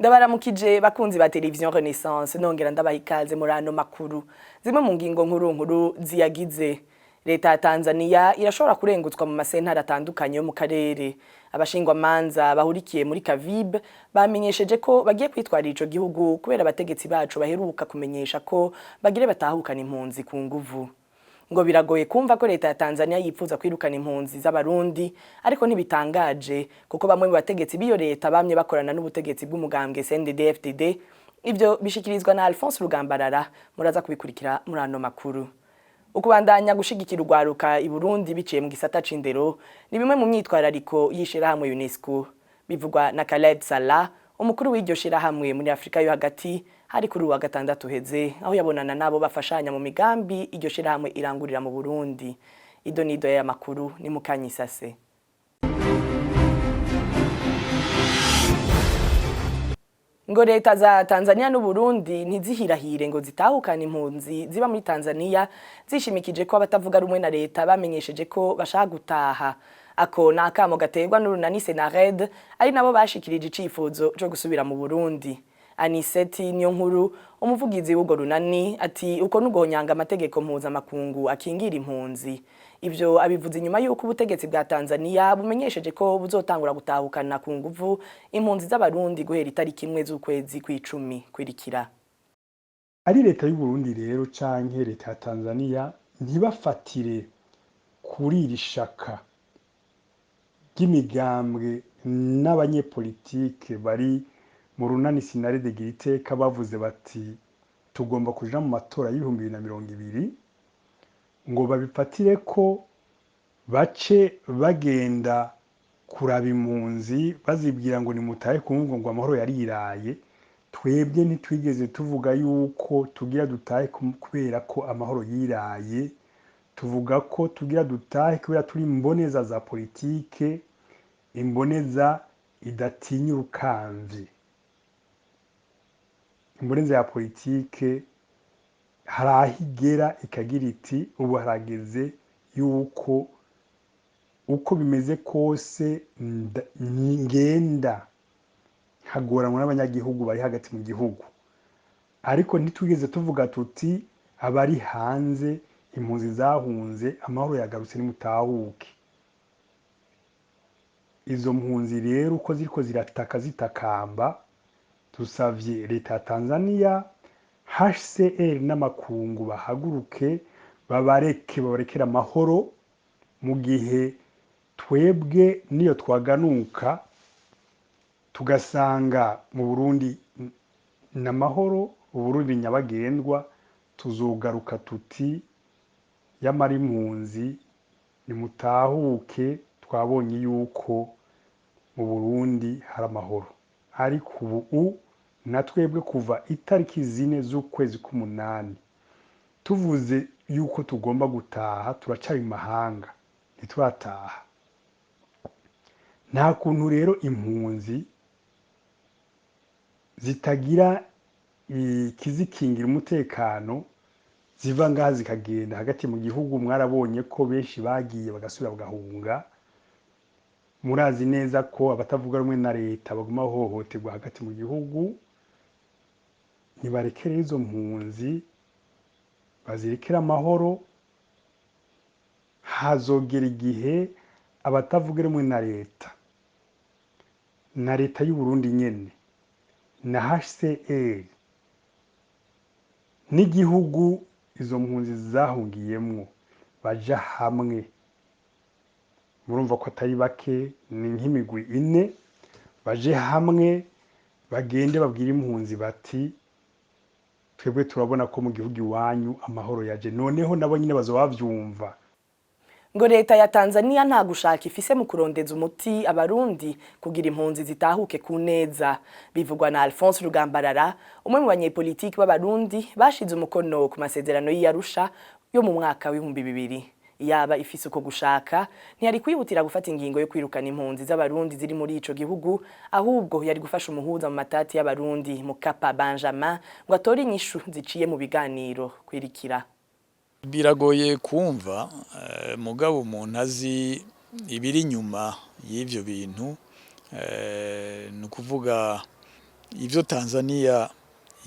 Ndabaramukije bakunzi ba Television Renaissance, nongera ndabaha ikaze muri ano makuru. Zimwe mu ngingo nkuru nkuru ziyagize: leta ya Tanzania irashobora kurengutswa mu masentare atandukanye yo mu karere. Abashingwamanza bahurikiye muri Kavib bamenyesheje ko bagiye kwitwarira ico gihugu kubera abategetsi bacu baheruka kumenyesha ko bagire batahukana impunzi ku nguvu. Ngo biragoye kumva ko leta ya Tanzania yipfuza kwirukana impunzi z'Abarundi, ariko ntibitangaje kuko bamwe mu bategetsi b'iyo leta bamye bakorana n'ubutegetsi bw'umugambwe CNDD-FDD. Ivyo bishikirizwa na Alphonse Rugambarara, muraza kubikurikira muri ano makuru. Ukubandanya gushigikira urwaruka i Burundi biciye mu gisata c'indero ni bimwe mu myitwarariko y'ishirahamwe UNESCO. Bivugwa na Khaled Salah, umukuru w'iryo shirahamwe muri Afrika yo hagati. Hari kuri uwa gatandatu uheze, aho yabonana nabo bafashanya mu migambi iryo shirahamwe irangurira mu Burundi. Ido nido y'aya makuru ni mukanyisase. Ngo leta za Tanzania n'Uburundi ntizihirahire ngo zitahukane impunzi ziba muri Tanzania, zishimikije ko abatavuga rumwe na leta bamenyesheje ko bashaka gutaha. Ako ni akamo gaterwa n'urunani Senared, ari nabo bashikirije icifuzo co gusubira mu Burundi. Aniseti niyo nkuru, umuvugizi w'urwo runani, ati uko nuguhonyanga amategeko mpuzamakungu akingira impunzi. Ivyo abivuze inyuma y'uko ubutegetsi bwa Tanzania bumenyesheje ko buzotangura gutahukana ku nguvu impunzi z'Abarundi guhera itariki 1 z'ukwezi kw'icumi kwirikira. Ari leta y'u Burundi rero canke leta ya Tanzania, ntibafatire kuri iri shaka ry'imigambwe n'abanyepolitike bari mu runani Sinarede Giriteka bavuze bati tugomba kuja mu matora y'2020, ngo babifatire ko bace bagenda kuraba impunzi bazibwira ngo nimutahe kumva ngo amahoro yariraye. Twebwe ntitwigeze tuvuga yuko tugira dutahe kubera ko amahoro yiraye. Tuvuga ko tugira dutahe kubera turi imboneza za politike, imboneza idatinya urukamvye. Imboneza ya politike hari aho igera ikagira iti ubu harageze yuko uko bimeze kose ngenda nkagoranwa n'abanyagihugu bari hagati mu gihugu. Ariko ntitwigeze tuvuga tuti abari hanze, impunzi zahunze, amahoro yagarutse nimutahuke. Izo mpunzi rero uko ziriko zirataka zitakamba, dusavye leta ya Tanzania, HCR n'amakungu bahaguruke babareke, babarekere amahoro, mu gihe twebwe niyo twaganuka tugasanga mu Burundi n'amahoro, Uburundi nyabagendwa, tuzogaruka tuti yamara impunzi nimutahuke, twabonye yuko mu Burundi hari amahoro. Ariko ubu na twebwe kuva itariki 4 z'ukwezi k'umunani tuvuze yuko tugomba gutaha, turacari mu mahanga, ntiturataha. Nta kuntu rero impunzi zitagira ikizikingira umutekano ziva ngaha zikagenda hagati mu gihugu. Mwarabonye ko benshi bagiye bagasubira bagahunga. Murazi neza ko abatavuga rumwe na leta baguma bahohoterwa hagati mu gihugu. Nibarekere izo mpunzi, bazirekere amahoro. Hazogera igihe abatavuga rumwe na leta, na leta y'u Burundi nyene, na HCR n'igihugu izo mpunzi zahungiyemwo baja hamwe. Murumva ko atari bake, ni nk'imigwi ine. Baje hamwe bagende babwire impunzi bati twebwe turabona ko mu gihugu iwanyu amahoro yaje. Noneho nabo nyine bazoba bavyumva. Ngo leta ya Tanzania nta gushaka ifise mu kurondeza umuti Abarundi kugira impunzi zitahuke ku neza. Bivugwa na Alphonse Rugambarara, umwe mu banyepolitiki b'Abarundi bashize umukono ku masezerano y'Arusha yo mu mwaka w'2000. Yaba ifise uko gushaka, ntiyari kwihutira gufata ingingo yo kwirukana impunzi z'Abarundi ziri muri ico gihugu, ahubwo yari gufasha umuhuza mu matati y'Abarundi Mukapa Benjamin ngo atore inyishu ziciye mu biganiro. Kwirikira. Biragoye kumva, mugabo umuntu azi ibiri inyuma y'ivyo bintu, ni ukuvuga Ivyo Tanzania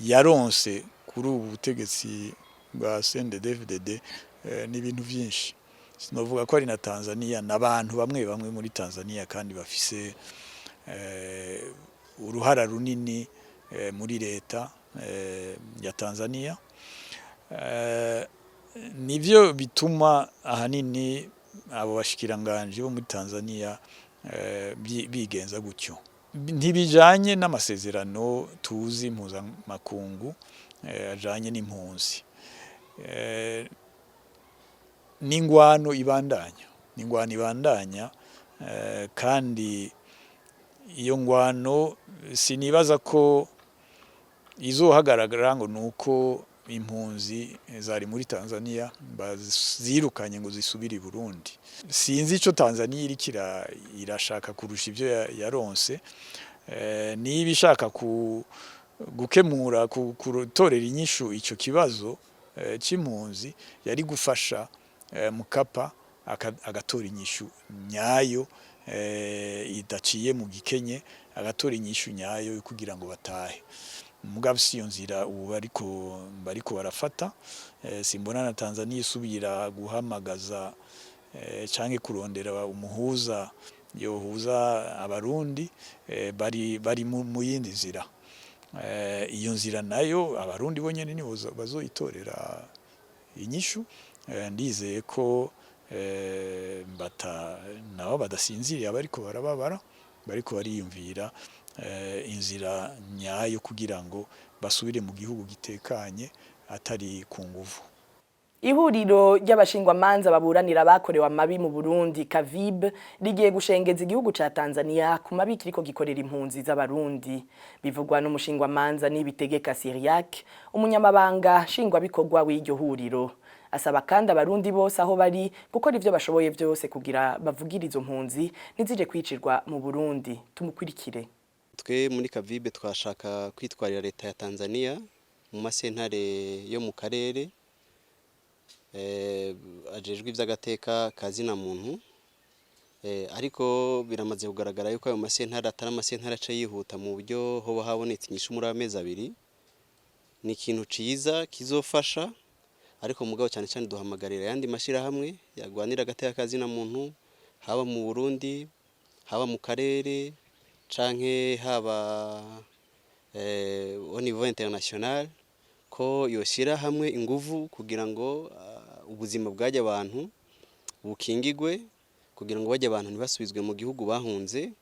yaronse kuri ubu butegetsi bwa CNDD-FDD ni ibintu vyinshi. Sinovuga ko ari na Tanzania, n'abantu bamwe bamwe muri Tanzania kandi bafise uruhara runini muri leta ya Tanzania. Nivyo bituma ahanini abo bashikiranganje bo muri Tanzania bigenza gutyo. Ntibijanye n'amasezerano tuzi mpuzamakungu ajanye n'impunzi. N'ingwano ibandanya, n'ingwano ibandanya, kandi iyo ngwano sinibaza ko izohagaragara ngo nuko impunzi zari muri Tanzania bazirukanye ngo zisubire i Burundi. Sinzi ico Tanzania iriko irashaka kurusha ivyo yaronse. Niba ishaka gukemura, kutorera inyishu ico kibazo c'impunzi, yari gufasha Mkapa agatora inyishu nyayo idaciye mu gikenye, agatora inyishu nyayo kugira ngo batahe. Mugabo si iyo nzira ubu bariko barafata. Simbona na Tanzania isubira guhamagaza canke kurondera umuhuza yohuza Abarundi. Bari mu yindi nzira. Iyo nzira nayo Abarundi bonyene nibo bazoyitorera inyishu. Ndizeye ko bata nabo badasinziriye, abariko barababara bariko bariyumvira inzira nyayo kugira ngo basubire mu gihugu gitekanye, atari ku nguvu. Ihuriro ry'abashingwamanza baburanira abakorewe amabi mu Burundi, CAVIB, rigiye gushengeza igihugu ca Tanzania ku mabi kiriko gikorera impunzi z'Abarundi. Bivugwa n'umushingwamanza Nibitegeka Cyriaque, umunyamabanga nshingwabikorwa w'iryo huriro. Asaba kandi Abarundi bose aho bari gukora ivyo bashoboye vyose kugira bavugire izo mpunzi ntizije kwicirwa mu Burundi. Tumukurikire. Twe muri CAVIB twashaka kwitwarira leta ya Tanzania mu masentare yo mu karere ajejwe ivy'agateka ka zina muntu, ariko biramaze kugaragara yuko ayo masentare atari amasentare aca yihuta mu buryo hoba habonetse inyishu muri amezi 2. Ni ikintu ciza kizofasha, ariko mugabo cyane cyane duhamagarira ayandi mashirahamwe yagwanira agateka ka zina muntu, haba mu Burundi, haba mu karere, canke haba au niveau international, ko yoshyira hamwe inguvu kugira ngo ubuzima bw'ajya abantu bukingigwe, kugira ngo bajye abantu ntibasubizwe mu gihugu bahunze,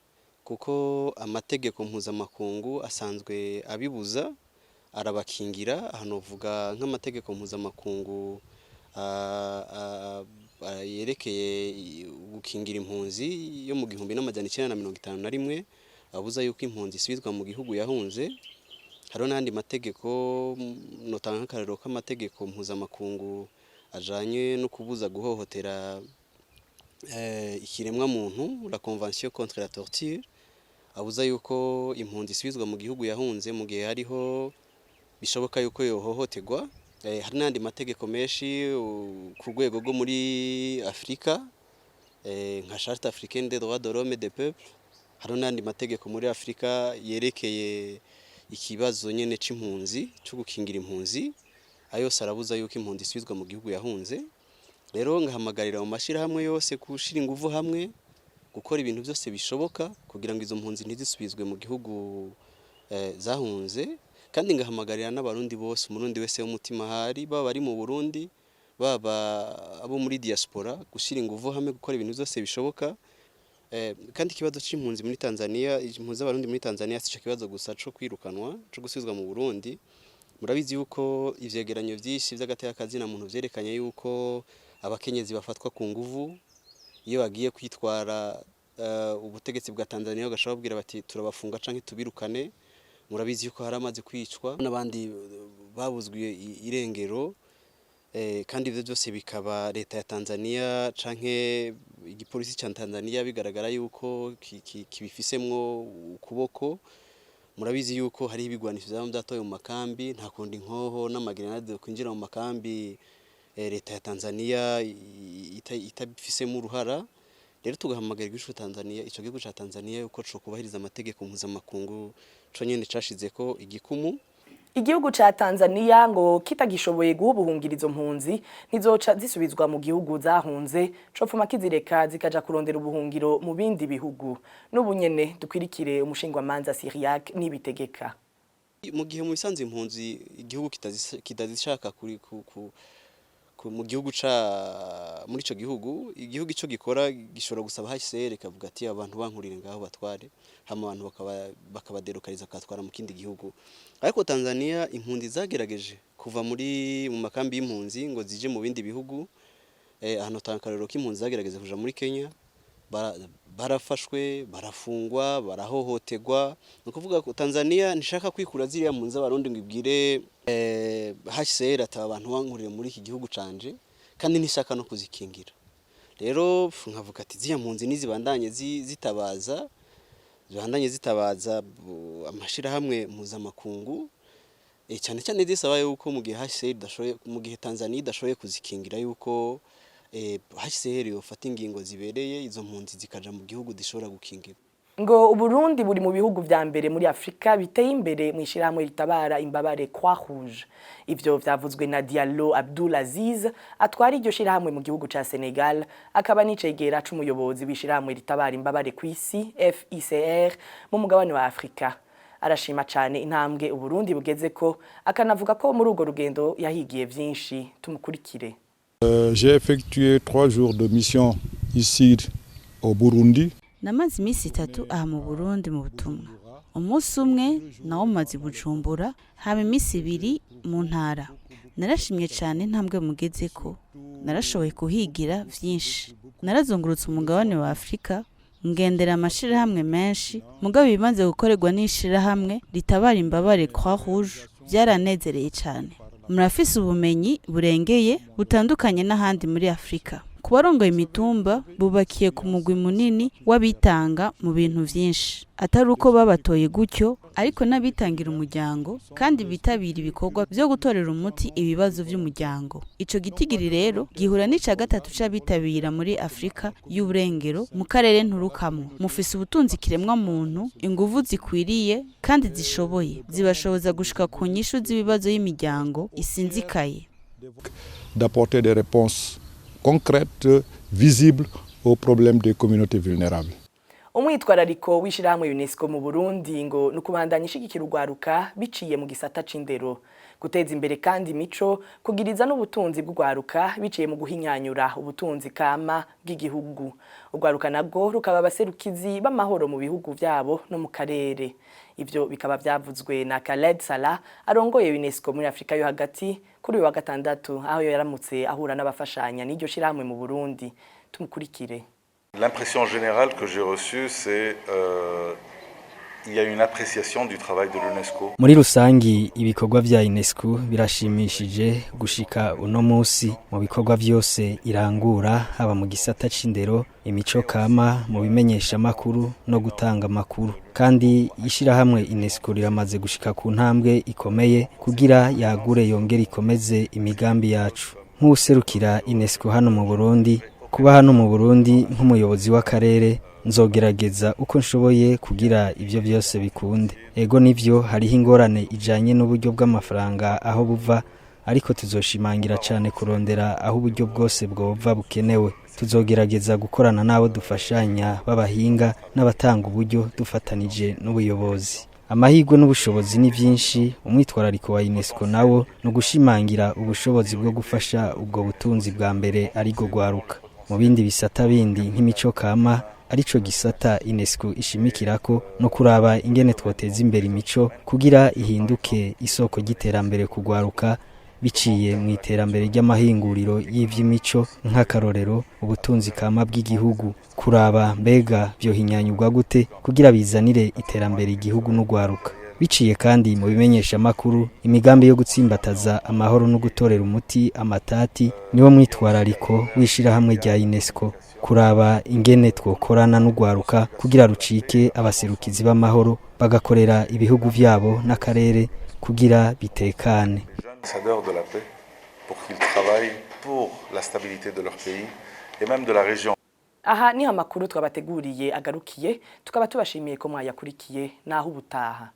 kuko amategeko mpuzamakungu asanzwe abibuza, arabakingira. Hano uvuga nk'amategeko mpuzamakungu yerekeye gukingira impunzi yo mu 1951, abuza yuko impunzi isubizwa mu gihugu yahunze. Hariho n'andi mategeko, notanga nk'akarorero k'amategeko mpuzamakungu ajanye no kubuza guhohotera ikiremwa muntu, la Convention contre la torture, abuza yuko impunzi isubizwa mu gihugu yahunze mu gihe hariho bishoboka yuko yohohoterwa. Hari n'andi mategeko menshi ku rwego rwo muri Afrika, nka Charte africaine des droits de l'homme et des peuples. Hariho n'andi mategeko muri Afrika yerekeye ikibazo nyene c'impunzi, co gukingira impunzi. Ayo yose arabuza yuko impunzi isubizwa mu gihugu yahunze. Rero ngahamagarira mu mashirahamwe yose gushira inguvu hamwe, gukora ibintu byose bishoboka kugira ngo izo mpunzi ntizisubizwe mu gihugu zahunze. Kandi ngahamagarira n'Abarundi bose, Umurundi wese w'umutima ahari, baba bari mu Burundi, baba abo muri diaspora, gushira inguvu hamwe, gukora ibintu byose bishoboka. Kandi ikibazo c'impunzi muri Tanzania, impunzi z'Abarundi muri Tanzania, sico kibazo gusa co kwirukanwa, co gusubizwa mu Burundi. Murabizi yuko ivyegeranyo vyinshi vy'agateka ka zina muntu vyerekanye yuko abakenyezi bafatwa ku nguvu iyo bagiye kwitwara ubutegetsi bwa Tanzania, bagashobora babwira bati: "Turabafunga canke tubirukane." Murabizi yuko hari amaze kwicwa n'abandi babuzwe irengero. Kandi ivyo byose bikaba leta ya Tanzania canke igipolisi ca Tanzania bigaragara yuko kibifisemwo ukuboko. Murabizi yuko hari ibigwanisho vyaba vyatowe mu makambi. Nta kundi inkoho n'amagrenade kwinjira mu makambi leta ya Tanzania itabifisemo uruhara. Rero tugahamagara igihugu ca Tanzania, ico gihugu ca Tanzania, yuko co kubahiriza amategeko mpuzamakungu. co nyene cashizeko igikumu. Igihugu ca Tanzania ngo kitagishoboye guha ubuhungiro izo mpunzi, ntizoca zisubizwa mu gihugu zahunze, copfuma kizireka zikaja kurondera ubuhungiro mu bindi bihugu. N'ubu nyene dukwirikire umushingwamanza Cyriaque Nibitegeka. Mu gihe mu bisanzwe impunzi igihugu kitazishaka kuri ku mu gihugu ca muri ico gihugu, igihugu ico gikora gishobora gusaba HCR, ikavuga ati: "Abantu bankurire ngaho batware", hama abantu bakabadelokaliza, bakatwara mu kindi gihugu. Ariko Tanzania, impunzi zagerageje kuva mu makambi y'impunzi ngo zije mu bindi bihugu. Ahantu tankarero k'impunzi zagerageza kuja muri Kenya, barafashwe, barafungwa, barahohoterwa. Ni ukuvuga ko Tanzania ntishaka kwikura ziriya mpunzi z'Abarundi ngo ibwire HCR ati: "Abantu bankurire muri iki gihugu canje", kandi ntishaka no kuzikingira. Rero nkavuga ati ziriya mpunzi nizibandanye zitabaza, zibandanye zitabaza amashirahamwe mpuzamakungu, cyane cyane zisaba yuko mu gihe HCR idashoboye, mu gihe Tanzania idashoboye kuzikingira, yuko HCR yofata ingingo zibereye, izo mpunzi zikaja mu gihugu zishobora gukingirwa. Ngo Uburundi buri mu bihugu vya mbere muri Afrika biteye imbere mu ishirahamwe ritabara imbabare Croix Rouge. Ivyo vyavuzwe na Diallo Abdul Aziz, atwara iryo shirahamwe mu gihugu ca Senegal, akaba n'icegera c'umuyobozi w'ishirahamwe ritabara imbabare kw'isi FICR mu mugabane wa Afrika. Arashima cane intambwe Uburundi bugezeko, akanavuga ko muri urwo rugendo yahigiye vyinshi. Tumukurikire. J'ai effectué 3 jours de mission ici au Burundi. Namaze iminsi 3 aha mu Burundi mu butumwa. Umunsi umwe nawo maze i Bujumbura, haba iminsi 2 mu ntara. Narashimye cyane intambwe mugezeko. Narashoboye kuhigira vyinshi. Narazungurutse umugabane wa Afurika, ngendera amashirahamwe menshi, mugabo ibimaze gukorerwa n'ishirahamwe ritabara imbabare Croix Rouge byaranezereye cyane. Murafise ubumenyi burengeye, butandukanye n'ahandi muri Afurika. Ku barongoye imitumba, bubakiye ku mugwi munini w'abitanga mu bintu vyinshi, atari uko babatoye gutyo, ariko n'abitangira umuryango kandi bitabira ibikorwa vyo gutorera umuti ibibazo vy'umuryango. Ico gitigiri rero gihura n'ica gatatu c'abitabira muri Afurika y'Uburengero, mu karere nturukamwo. Mufise ubutunzi kiremwa muntu, inguvu zikwiriye kandi zishoboye, zibashoboza gushika ku nyishu z'ibibazo y'imiryango isinzikaye. D'apporter des réponses concrètes, visibles aux problèmes des communautés vulnérables. Umwitwarariko w'ishirahamwe UNESCO mu Burundi ngo ni ukubandanya ishigikira urwaruka biciye mu gisata c'indero, guteza imbere kandi imico, kugiriza n'ubutunzi bw'urwaruka biciye mu guhinyanyura ubutunzi kama bw'igihugu. Urwaruka nabwo rukaba abaserukizi b'amahoro mu bihugu vyabo no mu karere. Ivyo bikaba vyavuzwe na Khaled Salah, arongoye UNESCO muri Afrika yo hagati, kuri uyu wa gatandatu, aho yaramutse ahura n'abafashanya n'iryo shirahamwe mu Burundi. Tumukurikire. L'impression générale que j'ai reçue, c'est il y a une appréciation du travail de l'UNESCO. Muri rusangi, ibikorwa vya UNESCO birashimishije gushika uno musi mu bikorwa vyose irangura, haba mu gisata c'indero, imico kama, mu bimenyesha makuru no gutanga amakuru. Kandi ishirahamwe UNESCO riramaze gushika ku ntambwe ikomeye kugira yagure yongere ikomeze imigambi yacu. Nk'userukira UNESCO hano mu Burundi, kuba hano mu Burundi nk'umuyobozi w'akarere, nzogerageza uko nshoboye kugira ibyo byose bikunde. Ego nivyo, hariho ingorane ijanye n'uburyo bw'amafaranga aho buva, ariko tuzoshimangira cyane kurondera aho uburyo bwose bwova bukenewe. Tuzogerageza gukorana n'abo dufashanya b'abahinga n'abatanga uburyo, dufatanije n'ubuyobozi. Amahirwe n'ubushobozi ni byinshi. Umwitwarariko wa UNESCO nawo ni ugushimangira ubushobozi bwo gufasha ubwo butunzi bwa mbere, ariko rwaruka. Mu bindi bisata bindi nk'imico kama, arico gisata UNESCO ishimikirako, no kuraba ingene twoteza imbere imico kugira ihinduke isoko ry'iterambere kugwaruka biciye mu iterambere ry'amahinguriro y'ivy'imico. Nk'akarorero, ubutunzi kama bw'igihugu, kuraba mbega vyohinyanyurwa gute kugira bizanire iterambere igihugu n'ugwaruka, biciye kandi mu bimenyesha makuru. Imigambi yo gutsimbataza amahoro no gutorera umuti amatati niwo mwitwarariko w'ishirahamwe rya UNESCO, kuraba ingene twokorana n'ugwaruka kugira rucike abaserukizi b'amahoro, bagakorera ibihugu vyabo n'akarere kugira bitekane. Ambassadeurs de la paix, pour qu'ils travaillent pour la stabilité de leur pays et même de la région. Aha niho amakuru twabateguriye agarukiye, tukaba tubashimiye ko mwayakurikiye. Naho ubutaha.